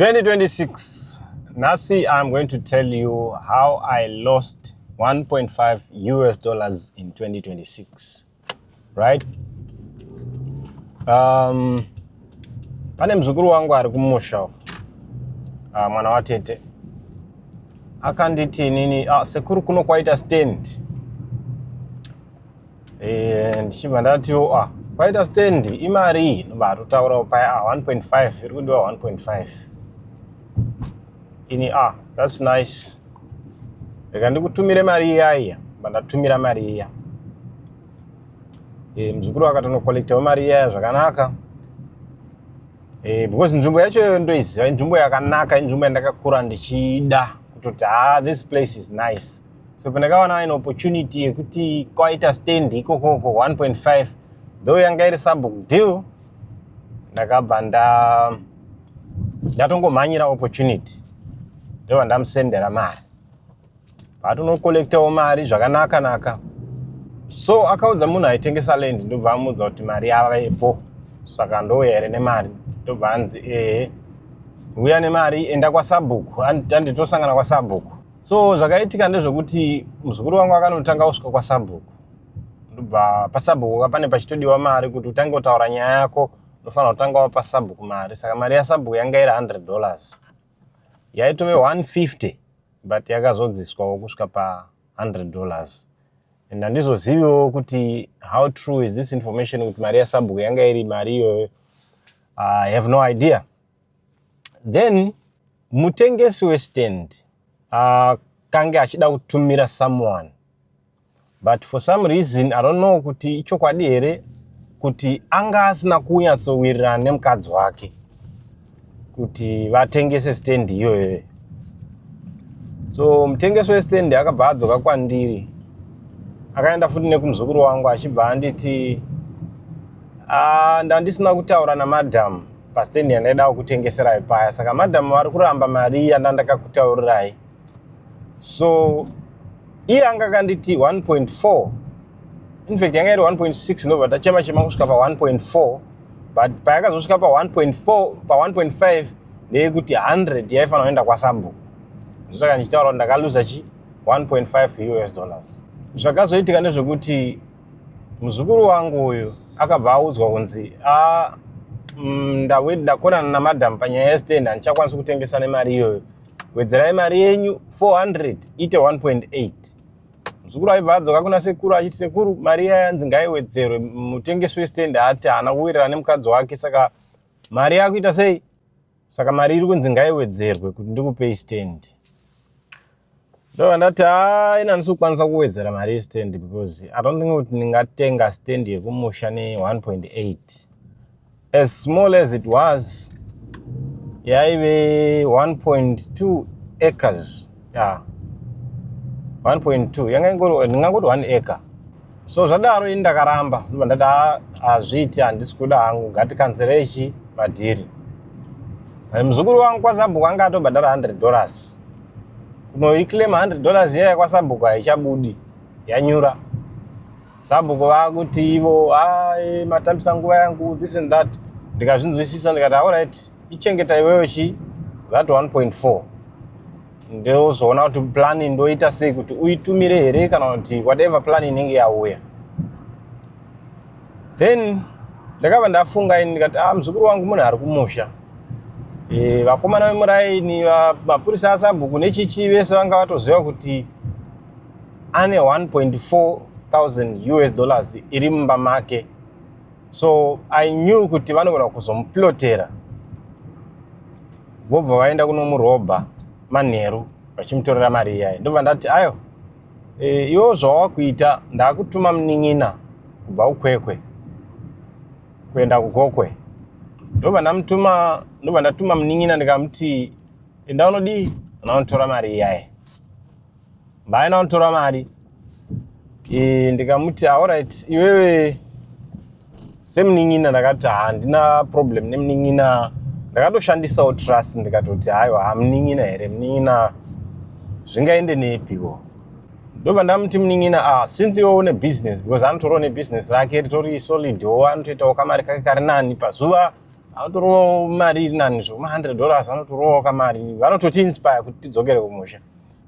2026. Nhasi, I'm going to tell you how I lost 1.5 US dollars in 2026. Right? Pane muzukuru wangu ari kumusha, mwana watete akanditi inini, "Ah, sekuru, kuno kwaita stand." Ndichibva ndatiwo, "Ah, kwaita stand, imari?" Ndobva atotaurawo paya, "Ah, 1.5 iri kudiwa, 1.5." Ini, "Ah, that's nice, rega ndikutumire mari iyaiya." Bva ndatumira mari iya. Muzukuru akatonocollectawo mari iyaya zvakanaka, because nzvimbo yacho ndoiziva, inzvimbo yakanaka, inzvimbo yandakakura ndichida kutoti, "Ah, this place is nice." So pandakawana an opportunity yekuti kwaita stand ikokoko, 1.5, though yanga iri sabhuku deal, ndakabva ndatongomhanyira opportunity, ndobva ndamusendera mari. Patonocollectawo mari zvakanaka naka. So akaudza munhu aitengesa land, ndobva amuudza kuti mari yavepo, saka ndouya here nemari? Ndobva anzi, "Ehe, uya nemari, enda kwasabhuku, handitosangana kwasabhuku." So zvakaitika ndezvekuti muzukuru wangu akanotanga kusvika kwasabhuku. Ndobva pasabhuku pane pachitodiwa mari kuti utange kutaura nyaya yako, unofanira kutanga wapa sabhuku mari. Saka mari yasabhuku yanga iri $100, yaitove 150, but yakazodziswawo kusvika pa$100. And handizoziviwo kuti how true is this information, kuti mari yasabhuku yanga iri mari iyoyo. I have no idea. Then mutengesi westand kange achida kutumira someone, but for some reason, I don't know kuti ichokwadi here, kuti anga asina kunyatsowirirana nemukadzi wake kuti vatengese stand iyoyo. So mutengesi westand akabva adzoka kwandiri, akaenda futi nekumuzukuru wangu, achibva anditi, "Ah, ndandisina kutaura namadhamu pastendi yandaida kukutengeserai paya, saka madhamu vari kuramba mari yandandakakutaurirai." So iye anga akanditi 1.4, in fact yanga iri 1.6, ndobva tachema chema kusvika pa1.4, but payakazosvika pa1.4, pa1.5 ndeyekuti 100 yaifanira kuenda kwasabhuku. Saka ndichitaura kuti ndakaluza chi 1.5 US dollars. Zvakazoitika ndezvekuti muzukuru wangu uyu akabva audzwa kunzi, "A, ndakonana namadhamu panyaya yestand, handichakwanisi kutengesa nemari iyoyo, wedzerai mari yenyu 400 ite 1.8." Muzukuru aibva adzoka kuna sekuru achiti, "Sekuru, mari iya yanzi ngaiwedzerwe, mutengesi westand ati haana kuwirirana nemukadzi wake, saka mari yakuita sei? Saka mari iri kunzi ngaiwedzerwe kuti ndikupei stand." Ndobva ndati, "Ha, ina handisi kukwanisa kuwedzera mari yestand, because I don't think kuti ndingatenga stand yekumusha ne1.8." As small as it was, yaive 1.2 acres, yeah, 1.2 yanga ingori, ndingangoti 1 acre. So zvadaro ini ndakaramba, ndobva ndati, "Ah, hazviiti, handisi kuda hangu, ngatikanzerei chi madeal." Muzukuru wangu kwasabhuku anga atobhadhara $100. Kunoiclaima $100 iyaya kwasabhuku haichabudi, yanyura. Sabhuku vakuti ivo, "Ai, matambisa nguva yangu," this and that. Ndikazvinzwisisa, ndikati, "Alright, ichengeta iwewe chi that 1.4, ndozoona kuti plan ndoita sei, kuti uitumire here kana kuti whatever plan inenge yauya." Then ndakabva ndafunga ini, ndikati, "Ah, muzukuru wangu munhu ari kumusha. Vakomana vemuraini, mapurisa asabhuku nechichi, vese vanga vatoziva kuti ane 1.4 thousand US dollars iri mumba make." So I knew kuti vanogona kuzomuplotera, vobva vaenda kunomurobha manheru vachimutorera mari iyayi. Ndobva ndati, "Ayo, iwo zvawakuita, ndaakutuma munin'ina kubva kuKwekwe kuenda kuGokwe." Ndobva ndamutuma, ndobva ndatuma munin'ina, ndikamuti, "Enda unodii, unotora mari iyayi." Mbaenda unotora mari. Ndikamuti, "Alright, iwewe semunin'ina." Ndakati handina problem nemunin'ina, ndakatoshandisawo trust, ndikatoti, "Haiwa, hamunin'ina here, munin'ina zvingaende nepiko?" Ndobva ndamuti, "Munin'ina, ah, since iwe une business," because anotorawo nebusiness rake ritori solid wo, anotoitawo kamari kake kari nani pazuva. Anotorovawo mari iri nani, zvo ma100 dollars anotorovawo kamari. Vanototi inspire kuti tidzokere kumusha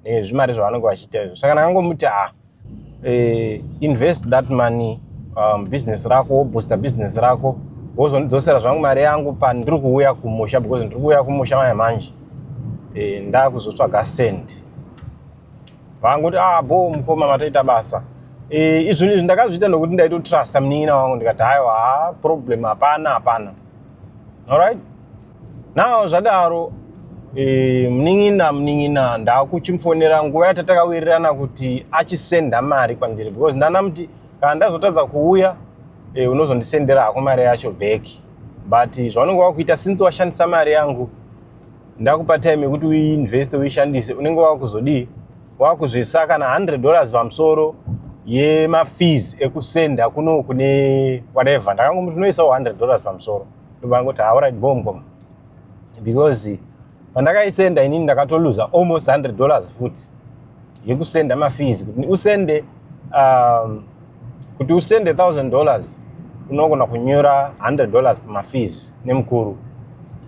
nezvimari zvavanenge vachiita izvo. Saka ndakangomuti, "Ha, invest that money, business rako, woboosta business rako, wozondidzosera zvangu mari yangu pandiri kuuya kumusha, because ndiri kuuya kumusha manje manje, ndakuzotsvaga stand." Vangoti, "Ah, bo mukoma, matoita basa." Izvinhu izvi ndakazviita nokuti ndaitotrusta munin'ina wangu. Ndikati, "Haiwa, ha, problem hapana, hapana." Alright, now zvadaro, munin'ina ndakuchimufonera nguva yatatakawirirana kuti achisenda mari kwandiri, because ndanamuti kana ndazotadza kuuya, unozondisendera hako mari yacho back, but zvaunenge wakuita, since washandisa mari yangu, ndakupa time yekuti uinveste, uishandise, unenge wakuzodii, wakuzoisa kana $100 pamusoro yemafees ekusenda kuno kune whatever." Ndakangomuti unoisawo $100 pamusoro. Ndobva "Alright, boom," because pandakaisenda inini ndakatoluza almost $100 futi yekusenda mafees. Kuti usende $1000, unogona kunyora $100 pamafees nemukuru.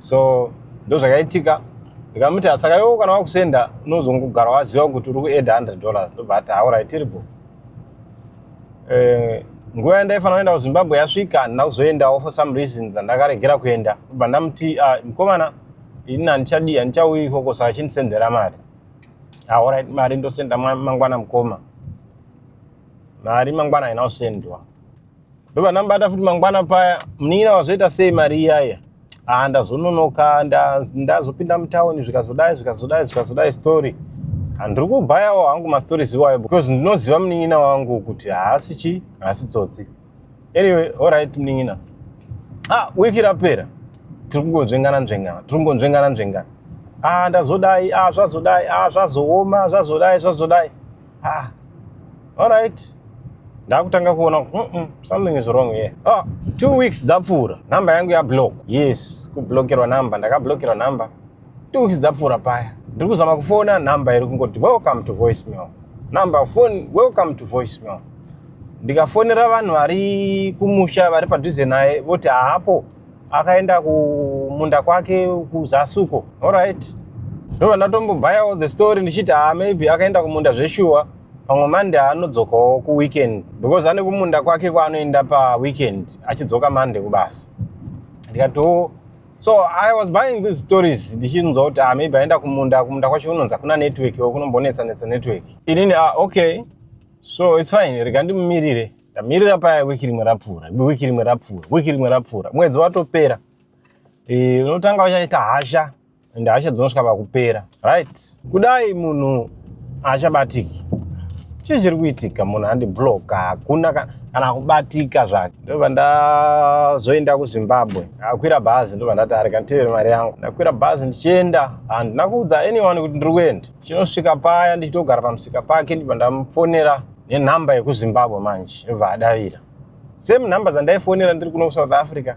So ndo zvakaitika. Ndikamuti, "Saka iwo kana wakusenda, unozongogara waziva kuti uri kuadda $100." Ndobva ati, "Alright, tiripo." Nguva yandaifanira kuenda kuZimbabwe yasvika, handina kuzoendawo for some reasons, andakaregera kuenda. Ndobva ndamuti, "Mukomana, inini handichadii, handichauyi ikoko, saka chindisendera mari." "Alright, mari ndosenda mangwana, mukoma." Mari mangwana haina kusendwa. Ndobva ndamubata futi mangwana paya, "Munin'ina, wazoita sei mari iyaya?" "Ah, ndazononoka, ndazopinda mutauni, zvikazodai, zvikazodai, zvikazodai." Story handiri kubhayawo hangu mastories iwayo, because ndinoziva munin'ina wangu kuti haasi chi, haasi tsotsi. Anyway, alright munin'ina. Ah, wiki rapera, tiri kungonzvengana nzvengana, tiri kungonzvengana nzvengana. "Ah, ndazodai, ah, zvazodai, ah, zvazooma, zvazodai, zvazodai." Ah, alright, ndakutanga kuona something is wrong here. Ah, 2 weeks dzapfuura, namba yangu yablock. Yes, kublokerwa namba, ndakablokerwa namba. 2 weeks dzapfuura paya, ndiri kuzama kufona, namba iri kungoti, "Welcome to voicemail number phone, welcome to voicemail." Ndikafonera vanhu vari kumusha, vari padhuze naye, voti haapo, akaenda kumunda kwake kuzasi uko. Alright, ndobva ndatombobhayawo the story ndichiti, "Ha, maybe akaenda kumunda zveshuwa, pamwe Monday anodzokawo kuweekend," because ane kumunda kwake kwaanoenda paweekend, achidzoka Monday kubasa. Ndikatiwo, so I was buying these stories ndichinzwa kuti, ah, maybe aenda kumunda. Kumunda kwacho kunonzi hakuna network, kunombonetsa netsa network. Inini, "Ah, okay, so it's fine, rega ndimumirire." Ndamirira paya, wiki rimwe rapfuura, wiki rimwe rapfuura, wiki rimwe rapfuura, mwedzi watopera. Unotanga uchaita hasha, ende hasha dzinosvika pakupera. Right, kudai munhu achabatiki, chii chiri kuitika? Munhu andibloka, hakuna kana kubatika zvake. Ndobva ndazoenda kuZimbabwe, akwira bhazi. Ndobva ndati, "Areka nditevere mari yangu." Ndakwira bhazi ndichienda, handina kuudza anyone kuti ndiri kuenda. Chinosvika paya, ndichitogara pamusika pake, ndibva ndamufonera nenhamba yekuZimbabwe manje. Ndobva adavira, same nhamba dzandaifonera ndiri kuno kuSouth Africa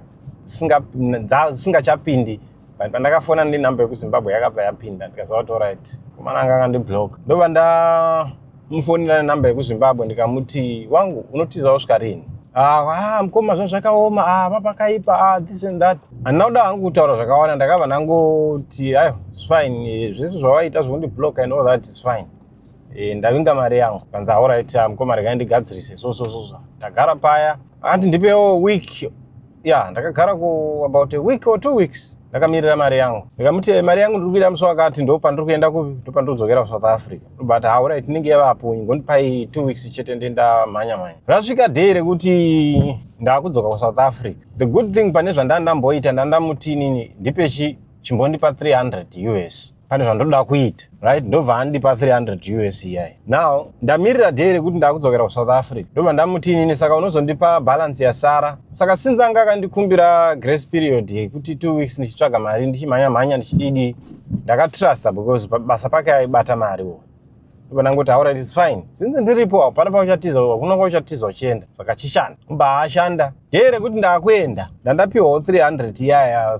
dzisingachapindi, but pandakafona nenhamba yekuZimbabwe yakabva yapinda. Ndikaziva kuti alright, komana anga akandiblock. Ndobva ndamufonera nenhamba yekuZimbabwe, ndikamuti, "Wangu, unotiza kusvika rini?" "Ah, ah, mukoma, zvakakaoma, ah, papakaipa, ah, this and that." Handina kuda hangu kutaura zvakawanda. Ndakabva ndangoti, "Ayo, it's fine, zvese zvawaita zvekundiblock and all that is fine. Ndavinga mari yangu." Kanzi, "Alright, mukoma, regai ndigadzirise." So so so so ndagara paya, akati ndipewo week ya. Ndakagara ku about a week or 2 weeks, ndakamirira mari yangu. Ndikamuti, "Mari yangu ndiri kuida musi wakati, ndo pandiri kuenda kupi, ndo pandiri kudzokera kuSouth Africa." But, "Alright, inenge yavapo, ngondipai 2 weeks chete, ndenda mhanya mhanya." Rasvika day rekuti ndakudzoka kuSouth Africa, the good thing pane zvandandamboita, ndandamuti, "Inini ndipe chimbondipa 300 US, pane zvandoda kuita." Right, ndobva andipa 300 US iyai. Now ndamirira day rekuti ndakudzokera kuSouth Africa, ndobva ndamuti, "Inini saka unozondipa balance yasara." Saka since anga akandikumbira grace period yekuti 2 weeks ndichitsvaga mari, ndichimhanya mhanya, ndichididi, ndakatrusta because basa pake aibata mariwo. Ndobva ndangoti, "Alright, it's fine, since ndiripo, hapana pauchatiza, hakuna kwauchatiza uchienda, saka chishanda." Mbva ashanda. Day rekuti ndakuenda, ndandapiwawo 300 iyaya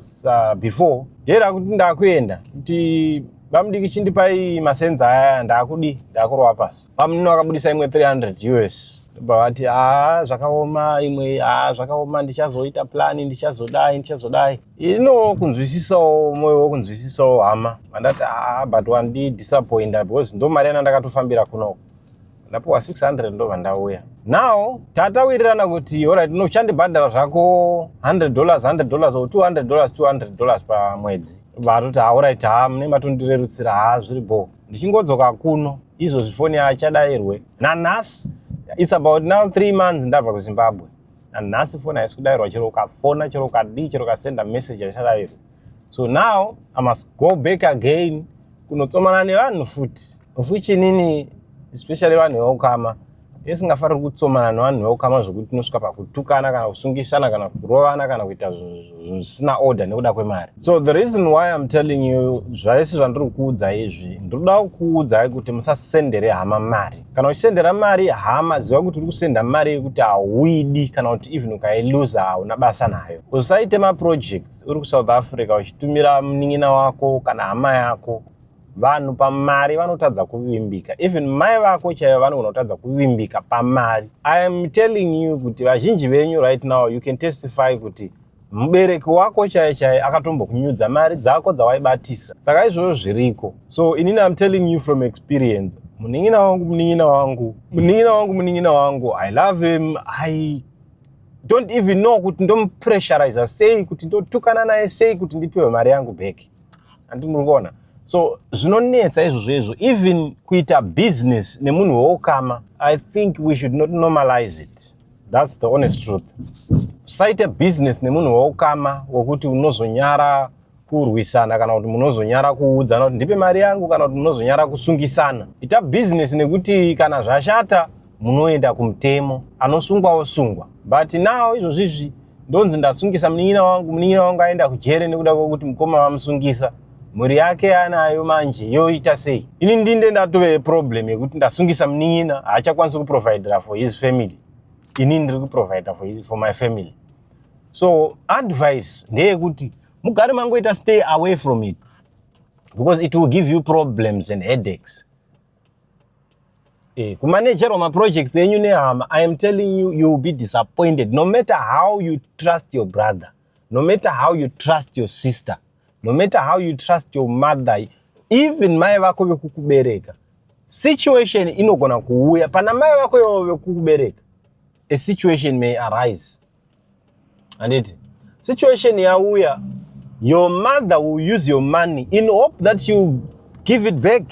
before day rakuti ndakuenda, kuti Bamudiki, chindipai masenza aya, ndaakudi ndaakurova pasi. Bamunini vakabudisa imwe 300 US, ndobva vati, "Haa, zvakaoma imwe, haa, zvakaoma, ndichazoita plan, ndichazodai, ndichazodai." Ino kunzwisisawo, mwoyo wokunzwisisawo hama. Vandati, "Haa, but wandidisappointa, because ndo mari yana ndakatofambira kunoko." Ndapiwa 600, ndobva ndauya. Now tatawirirana kuti, alright, uchandibhadhara zvako $100, $100 or $200, $200 pamwedzi. Vatoti, "Alright, ha, mune matondirerutsira, ha, zviri bo." Ndichingodzoka kuno izvozvi, foni achadairwe nanhasi. It's about now 3 months ndabva kuZimbabwe, nanhasi foni haisi kudairwa. Chero ukafona, chero ukadii, chero ukasenda message, haichadairwa. So now I must go back again kunotsomana nevanhu futi, of which inini, especially vanhu veukama, isingafaniri kutsomana nevanhu veukama zvokuti tinosvika pakutukana kana kusungisana kana kurovana kana kuita zvinhu zvisina order nekuda kwemari. So the reason why I'm telling you zvese zvandiri kukuudzai izvi, ndinoda kukuudzai kuti musasendere hama mari. Kana uchisendera mari hama, ziva kuti uri kusenda mari yekuti hauidi, kana kuti even ukailuza hauna basa nayo. Usaite maprojects uri kuSouth Africa uchitumira munin'ina wako kana hama yako. Vanhu pamari vanotadza kuvimbika. Even mai vako chaivo vanogona kutadza kuvimbika pamari. I am telling you kuti vazhinji venyu right now, you can testify kuti mubereki wako chaiye chaiye akatombokunyudza mari dzako dzawaibatisa. Saka izvozvo zviriko. So inini am telling you from experience. Munin'ina wangu, munin'ina wangu, munin'ina wangu, munin'ina wangu, I love him. I don't even know kuti ndomupressuriza sei, kuti ndotukana naye sei kuti ndipiwe mari yangu back. Handi muri kuona? So zvinonetsa izvozvo izvo. Even kuita business nemunhu weukama, I think we should not normalize it. That's the honest truth. Usaite business nemunhu weukama wekuti unozonyara kurwisana, kana kuti munozonyara kuudzana kuti ndipe mari yangu, kana kuti munozonyara kusungisana. Ita business nekuti kana zvashata munoenda kumutemo, anosungwa osungwa. But now izvozvizvi ndonzi ndasungisa munin'ina wangu, munin'ina wangu aenda kujere nekuda kwekuti mukoma vamusungisa. Mhuri yake anayo manje yoita sei? Ini ndinde ndatove problem yekuti ndasungisa munin'ina, haachakwanisi kuprovhidera for his family. Ini ndiri kuprovhida for my family. So advice ndeyekuti mugare mangoita stay away from it, because it will give you problems and headaches. Kumanejerwa maprojects enyu nehama, I am telling you, you will be disappointed. No matter how you trust your brother, no matter how you trust your sister, no matter how you trust your mother, even mai vako vekukubereka, situation inogona kuuya pana mai vako ivo vekukubereka. A situation may arise, handiti? Situation yauya, your mother will use your money in hope that you give it back.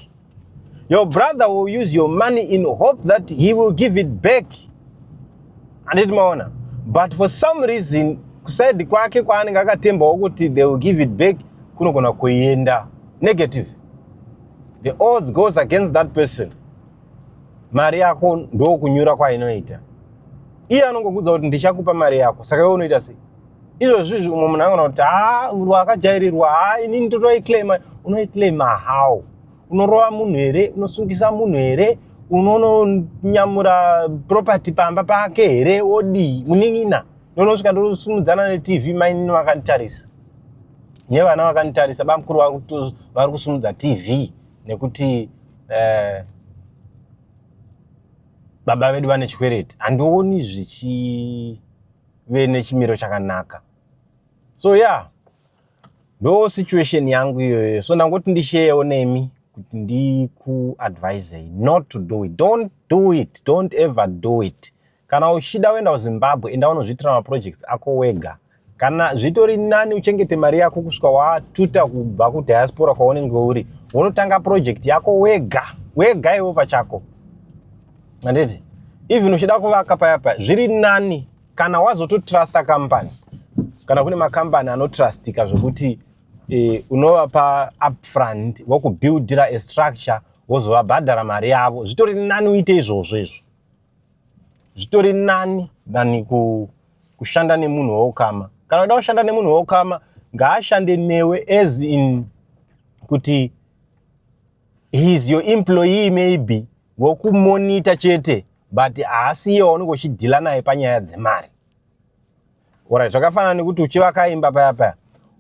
Your brother will use your money in hope that he will give it back, handiti maona? But for some reason, kuside kwake kwaanenge akatembawo kuti they will give it back kunogona kuenda negative. The odds goes against that person. Mari yako ndokunyura kwainoita. Iye anongokudza kuti ndichakupa mari yako. Saka iwe unoita sei? Izvozvo izvi, umwe munhu angona kuti, "Ha, munhu akajairirwa, ha, inini totoiclaima." Unoiclaima how? Unorova munhu here? Unosungisa munhu here? Unononyamura property pamba pake here? Wodii? Munin'ina, ndonosvika ndosumudzana neTV, mainini vakanditarisa nevana vakanditarisa, bamukuru vari kusumudza TV nekuti baba vedu vane chikwereti. Handioni zvichive nechimiro chakanaka. So yeah, ndo situation yangu iyoyo. So ndangoti ndisharewo nemi kuti ndikuadvisei not to do it. Don't do it, don't ever do it. Kana uchida kuenda kuZimbabwe, enda unozviitira maprojects ako wega. Kana zvitori nani, uchengete mari yako kusvika watuta kubva kudiaspora kwaunenge uri, unotanga project yako wega wega, iwe pachako, handiti? Even uchida kuvaka paya paya, zviri nani kana wazototrusta company, kana kune makambani anotrustika zvokuti unovapa upfront, vokubuildira a structure, wozovabhadhara mari yavo. Zvitori nani uite izvozvo. Izvo zvitori nani than kushanda nemunhu weukama. Kana uda kushanda nemunhu weukama, ngaashande newe as in kuti he is your employee, maybe wokumonita chete, but haasi iye waunenge uchideala naye panyaya dzemari. Alright, zvakafanana nekuti uchivaka imba paya paya,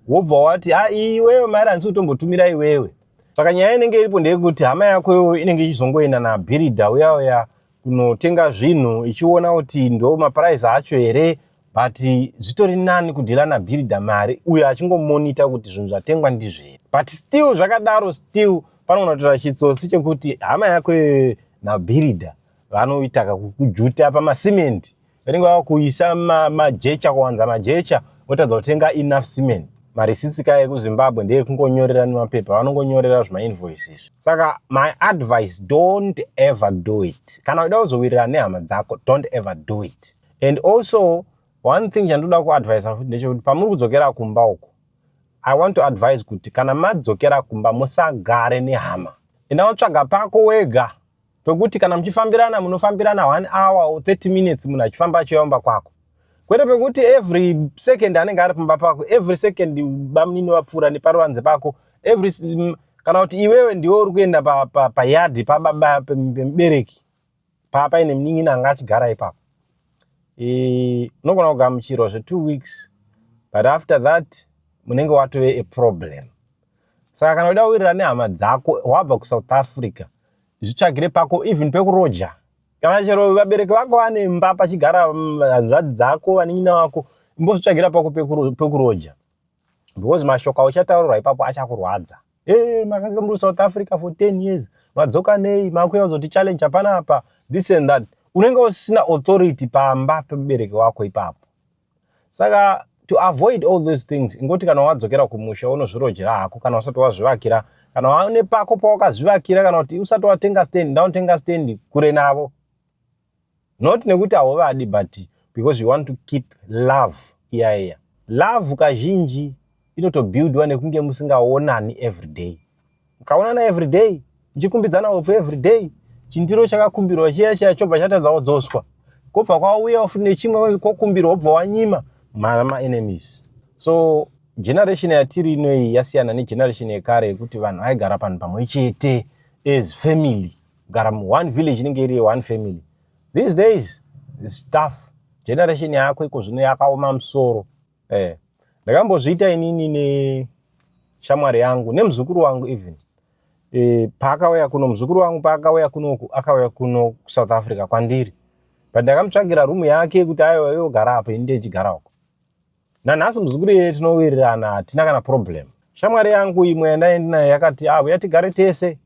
wobva wati, "A, iwewe mari handisi kutombotumira iwewe. Saka nyaya inenge iripo ndeyekuti hama yako iyoyo inenge ichizongoenda nabhiridha uya uya kunotenga zvinhu, ichiona kuti ndo maprice acho here, but zvitori nani kudhila nabhiridha mari uyo achingomonita kuti zvinhu zvatengwa ndizvo here. But still zvakadaro, still panogona kutora chitsotsi chekuti hama yako iyoyo nabhiridha vanoita kakujuta pamasimendi, vanenge vava kuisa majecha, kuwanza majecha, votadza kutenga enough cement. Marisitsi kaya ekuZimbabwe ndeekungonyorera nemapepa, vanongonyorera zvimainvoice izvi. Saka my advice, don't ever do it. Kana uida kuzowirirana nehama dzako, don't ever do it. And also one thing chandoda kuadvisa futi ndechekuti pamuri kudzokera kumba uko, I want to advise kuti kana madzokera kumba, musagare nehama. Enda wotsvaga pako wega pekuti kana muchifambirana, munofambirana 1 hour or 30 minutes, munhu achifamba achiuya kwako, kwete pekuti every second anenge ari pamba pako, every second bamunini vapfuura neparuvanze pako, every kana kuti iwewe ndiwe uri kuenda payadhi pababa pemubereki paine munin'ina anga achigara ipapo. Unogona kugamuchirwa zve2 weeks, but after that munenge watove a problem. Saka kana uida kuwirirana nehama dzako wabva kuSouth Africa, zvitsvagire pako, even pekuroja. Kana chero vabereki vako vane imba pachigara hanzvadzi dzako, vanin'ina vako, imbozvitsvagira pako pekuroja, because mashoko auchataurirwa ipapo achakurwadza. E, makanga muri South Africa for 10 years, madzoka nei? Makuya kuzoti challenge panapa, this and that. Unenge usina authority pamba pemubereki wako ipapo. Saka to avoid all those things, ingoti kana wadzokera kumusha, unozvirojera hako. Kana usati wazvivakira, kana waune pako pawakazvivakira, kana kuti usati watenga stand, ndaunotenga stand kure navo, not nekuti hauvadi, but because you want to keep love iya. Iya love kazhinji inotobuildwa nekunge musingaonani every day. Mukaonana every day, muchikumbidzana upfu every day, chindiro chakakumbirwa chiya chiya chobva chatadza kudzoswa, kwobva kwauya futi nechimwe kwokumbirwa, wobva wanyima mara maenemies. So generation yatiri inoyi yasiyana negeneration yekare yekuti vanhu vaigara panhu pamwe chete as family, kugara muone village inenge iri one family. These days is tough. Generation yako iko zvino yakaoma musoro. Ndakambozviita inini neshamwari yangu nemuzukuru wangu even. Paakauya kuno, muzukuru wangu paakauya kunoku, akauya kuno kuSouth Africa kwandiri, but ndakamutsvagira rumu yake kuti aiwa, iwe gara apo, ini ndichigara uko. Nanhasi muzukuru iyeye tinowirirana, hatina kana problem. Shamwari yangu imwe yandaendi nayo yakati, "Ah, uya tigare tese."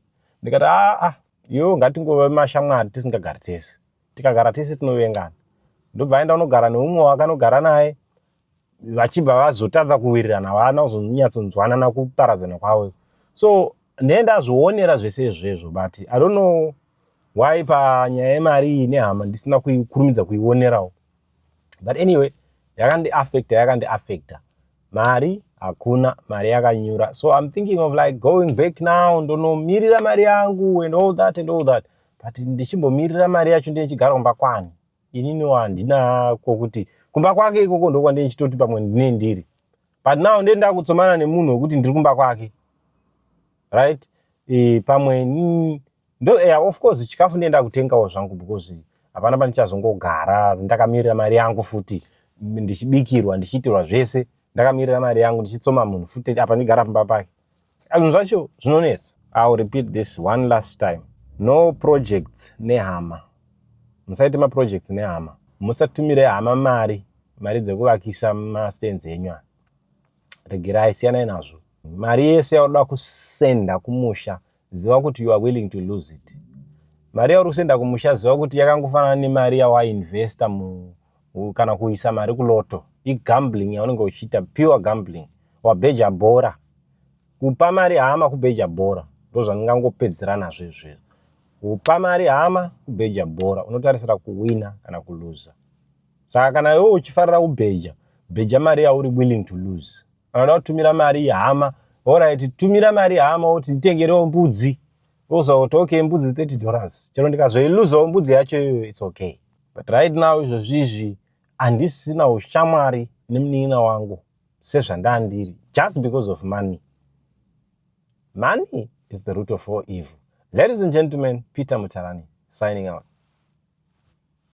Ndikati, "Aa, iwewe, ngatingove mashamwari tisingagari tese. Tikagara tese tinovengana." Ndobva aenda unogara neumwe wakanogara naye, vachibva vazotadza kuwirirana, havana kuzonyatsonzwanana kuparadzana kwavo. So ndee ndazvionera zvese izvezvo, but I don't know why panyaya yemari iyi nehama ndisina kukurumidza kuionerawo. But anyway, yakandiafecta, yakandiafecta. Mari hakuna, mari yakanyura. So I'm thinking of like going back now, ndonomirira mari yangu and all that and all that, but ndichimbomirira mari yacho, ndichigara kumba kwani? Inini handina kwokuti kumba kwake ikoko ndokwandinchitoti pamwe ndine ndiri, but now ndee ndakutsomana nemunhu wekuti ndiri kumba kwake, right? Pamwe ndo, yeah, of course chikafu ndienda kutengawo zvangu, because hapana pandichazongogara ndakamirira mari yangu futi, ndichibikirwa, ndichiitirwa zvese, ndakamirira mari yangu, ndichitsoma munhu futi apa ndigara pamba pake. Zvinhu zvacho zvinonetsa. I will repeat this one last time: no projects nehama. Musaite maprojects nehama. Musatumire hama mari, mari dzekuvakisa mastands enyu aya. Regerai, siyanai nazvo. Mari yese yaunoda kusenda kumusha, ziva kuti you are willing to lose it. Mari yauri kusenda kumusha, ziva kuti yakangofanana nemari yawainvesta mu kana kuisa mari kulotto. Igambling yaunenge uchiita, pure gambling. Wabheja bhora. Kupa mari hama kubheja bhora, ndozvandingangopedzera nazvo izvezvo. Kupa mari hama kubheja bhora, unotarisira kuwina kana kuluza. Saka kana iwe uchifarira kubheja, bheja mari yauri willing to lose. Kana uda kutumira mari hama, alright, tumira mari hama uti, "Nditengerewo mbudzi." Woziva kuti okay, mbudzi $30, chero ndikazoiluzawo mbudzi yacho iyoyo, it's okay. But right now, izvozvizvi, handisina ushamwari nemunin'ina wangu sezvandandiri, just because of money. Money is the root of all evil. Ladies and gentlemen, Peter Mutarani signing out.